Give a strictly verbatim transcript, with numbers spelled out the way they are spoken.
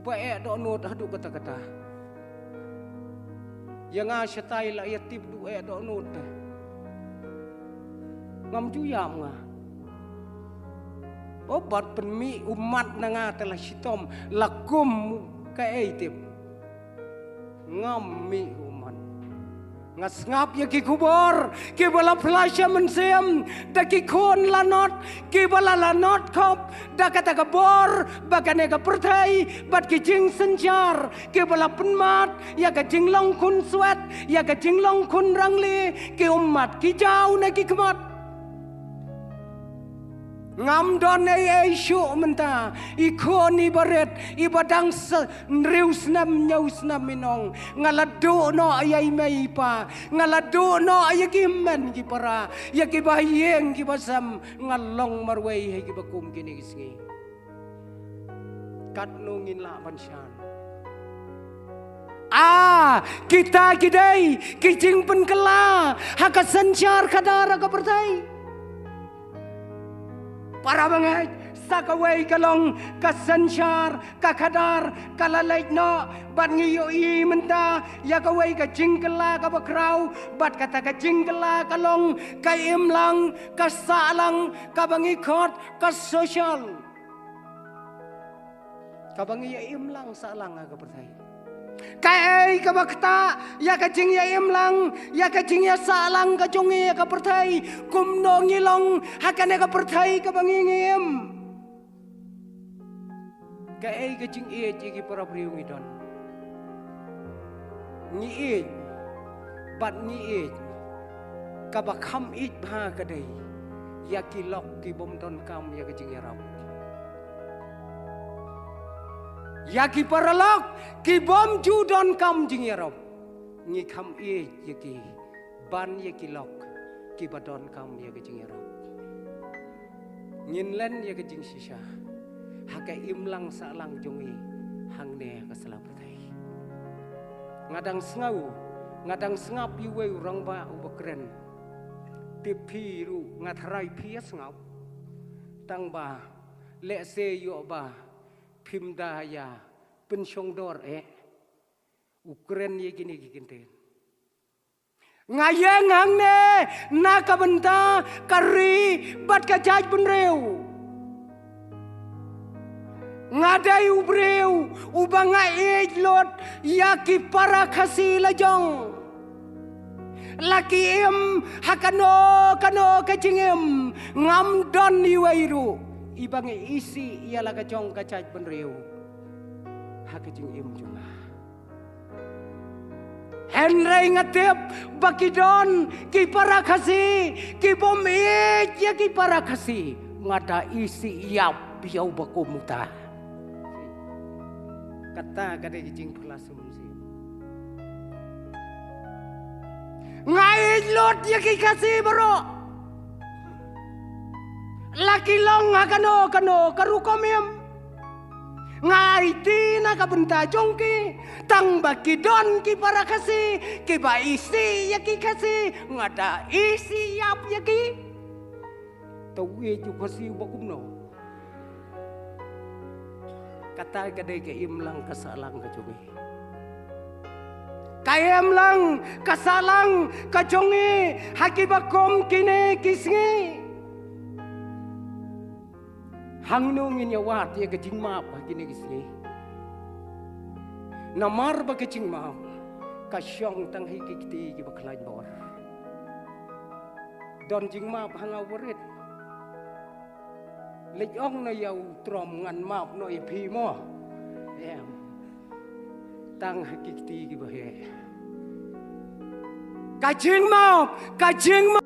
Ba eh dohnud haduh katta katta. Ïa nga shatai la ïa tip duh eh dohnud te. Ngam ju ïam nga. O bad pynmih ummat na nga te la shitom la kum kaei tip. Ngam mih ummat. Nga sngap ïa ki khubor kiba la phla sha mynsiem da ki khun lanot kiba la lanot khop da kata ka bor ba kane ka pyrthei bad ki jingsynshar kiba la pynmat ïa ka jinglong khun swet ïa ka jinglong khun rangli ki ummat ki jaw na ki khmat. Ngam don ei ei shuh mynta i khun i barit i ba dang sa nriu snam nyau snam minong nga la duh noh ïa i mei i pa nga la duh noh ïa ki men ki para ïa ki ba ïeng ki ba sem nga long marwei ha ki ba kum kine ki sngi. Katno ngin lah ban shan. Ah, kita ki dei ki jingpynkylla ha ka synshar khadar ha ka pyrthei. Para bangeit sa kawei ka long ka synshar ka khadar ka la leit noh bad ngi ïohi mynta ïa kawei ka jingkylla kaba khraw bad kata ka jingkylla ka long ka imlang ka sahlang kaba ngi khot ka social. Kaba ngi ïa imlang sahlang ha ka pyrthei. Kaei kaba ktah ïa ka jingïa imlang ïa ka jingïa sahlang ka jong ngi ha ka pyrthei. Kumno ngi long ha kane ka pyrthei kaba ngi ngi im. Kaei ka jingïeit ïa ki para briew ngi don. Ngi ïeit bad ngi ïeit kaba kham ïeit bha ka dei ïa ki lok ki bym donkam ïa ka jingïarap. Ïa ki paralok ki bym ju donkam jingïarap ngi kham ïeit ïa ki ban ïa ki lok kiba donkam ïa ka jingïarap. Ngin len ïa ka jingshisha ha ka imlang sahlang jong ngi hangne ha ka sla pyrthei. Nga dang sngew nga dang sngap ïa uwei u rangbah uba kren. Tip phi ruh nga tharai phi ïa sngap tang ba lehse ïoh ba phim da ïa pynshongdor eh u kren ïa kine ki kyntien. Nga ïeng hangne na ka bynta ka ri bad ka jaitbynriew. Nga dei u briew uba nga ïeit lut ïa ki para Khasi la jong. La ki im ha kano kano ka jingim ngam don iwei ruh iba nga isih ïa la ka jong ka jaitbynriew ha ka jingim jong nga. Hynrei nga tip ba ki don ki para Khasi ki bym ïeit ïa ki para Khasi. Nga da isih ïap ïa uba kum uta. Kata ka dei ka jingpyrshah mynsiem. Nga ïeit lut ïa ki Khasi baroh. La ki long ha kano kano ka rukom im. Nga aiti na ka bynta jong ki tang ba ki don ki para Khasi kiba isih ïa ki Khasi nga da isih ïap ïa ki. To ïeit u Khasi uba kumno. Kata ka dei ka imlang ka sahlang ka jong ngi. Ka imlang ka sahlang ka jong ngi ha kiba kum kine ki sngi. Hangno ngin ïa wad ïa ka jingmap ha kine ki sngi. Namar ba ka jingmap ka shong tang ha ki kti kiba khlaiñ bor. Don jingmap ha nga u barit. Leit ong na ïa u Trom ngan map noh ïa phi mo. Em. Tang ha ki kti kiba heh. Ka jingmap ka jingmap.